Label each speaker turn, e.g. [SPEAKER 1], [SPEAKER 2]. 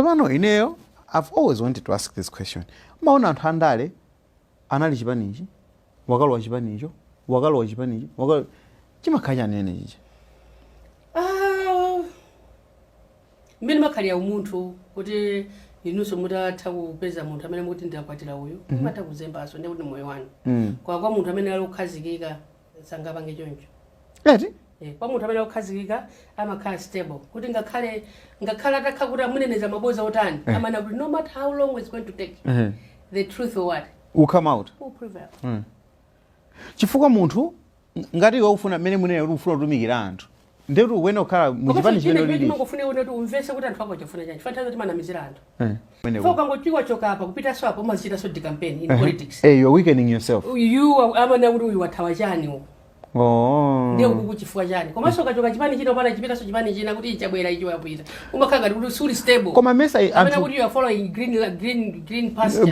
[SPEAKER 1] Tsopano ineyo, I've always wanted to ask this question. Maona anthu andale anali chipanichi, wakalowa chipanicho, wakalowa chipanichi, wakalowa chimakhala chanene chicha.
[SPEAKER 2] Ah, mmene makhalira umunthu kuti inunso mutatha kupeza munthu amene mukuti ndakwatira uyu, mumatha kuzembaso, ndiye kuti moyo wanu. Kwa munthu amene ali kukhazikika sangapange choncho.
[SPEAKER 1] Eti?
[SPEAKER 2] Eh, kwa munthu amene akukhazikika amakhala stable kuti ngakhale atakhala kuti amuneneza maboza otani, amana kuti no matter how long it's going to take, the truth or what
[SPEAKER 1] will come out,
[SPEAKER 2] will prevail.
[SPEAKER 1] Chifukwa munthu ngati iwe ufuna, mmene munene kuti ufuna kutumikira anthu, ndiye kuti ukuyenera kukhala muchipani chimene ulili.
[SPEAKER 2] Chimangofuna kuti umvese kuti anthu ako achafuna chani, chifukwa nthawi timanamizira anthu.
[SPEAKER 1] Pamenepo.
[SPEAKER 2] Fo ukangochiwa choka apa kupitaso apo, umazichitaso decampaign in politics.
[SPEAKER 1] Eh, you are weakening yourself.
[SPEAKER 2] You amana kuti uyu wathawa chani uku, ndiye ukuku chifukwa chani. Komanso ukachoka chipani china upana chipitaso chipani china kuti ichabwera ichi wapita, umakhala ngati kuti suli stable.
[SPEAKER 1] Koma mesa
[SPEAKER 2] amene
[SPEAKER 1] anthu
[SPEAKER 2] kuti you are following green pasture.